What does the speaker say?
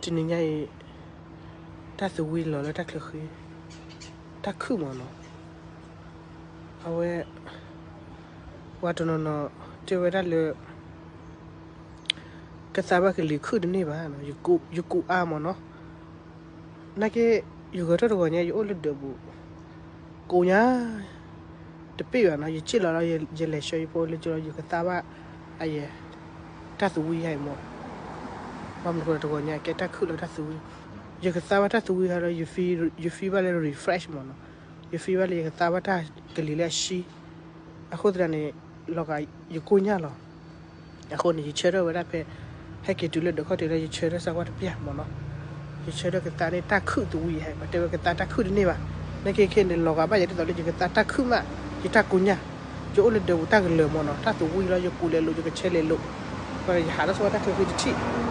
တနံၤညါအံၤ တၢ်သဝံလီၤလၢတၢ်ချၢဃံ, တၢ်ခုၣ်မးနီၤ. အဝဲ ပှၤတနီၤနီၤ တဲဝဲဒၣ်လၢ ကသါဘၣ်ကလံၤခုၣ်တန့ၢ်ဘၣ်, ယကူးအါမးနီၤ. နာ်က့ ယဂဲၤထီၣ်တဂီၤညါ ယအိၣ်လၢဒၢးပူၤ ကိညါ တပ့ၢ်ဘၣ်နီၤ. ယစ့ၣ်လီၤလီၤ ယလဲၤဆှၢယဖိလၢကၠိလီၤ ယကသါဘၣ် အယဲ တၢ်သဝံယၤအံၤမး. ဘၣ်မနုၤဃိတဂီၤညါ ကဲတၢ်ခုၣ်လၢတၢ်သဝံ, ယကသါဘၣ်တၢ်သဝံဟဲလီၤ ယ feel ဘၣ်လၢ refresh မးနီၤ. ယ feel ဘၣ်လၢယကသါဘၣ်တၢ်ကလံၤလၢအဆှံ. အဃိသတးန့ၣ် လီၤဂာ် ယကိညါလီၤ. အဃိန့ၣ် ယဆၢထၢၣ်ဝဲဒၣ်ဖဲ ဟဲက့ၤတုၤလၢဒၢးခီၣ်ထံးလၢ ယဆၢထၢၣ်စၢၤကွၢ်တပျၢ်မးနီၤ. ယဆၢထၢၣ်ကသါန့ၢ်တၢ်ခုၣ်သဝံယၤ, ပှၤတဲဝဲကသါတၢ်ခုၣ်တန့ၢ်ဘၣ်. နာ်က့ခဲအံၤန့ၣ် လီၤဂာ်ဘၣ်ယၤဒ်သိးလၢယကသါတၢ်ခုၣ်မး, ယတၢ်ကိညါ, ယအိၣ်လၢဒၢးပူၤတၢ်ကလၢၤမးနီၤ, တၢ်သဝံလီၤ ယကူးလဲၤလိာ် ယကဆဲးလဲၤလိာ်, ယဟးထီၣ်ဆိတၢ်ချၢဃံတထံၣ်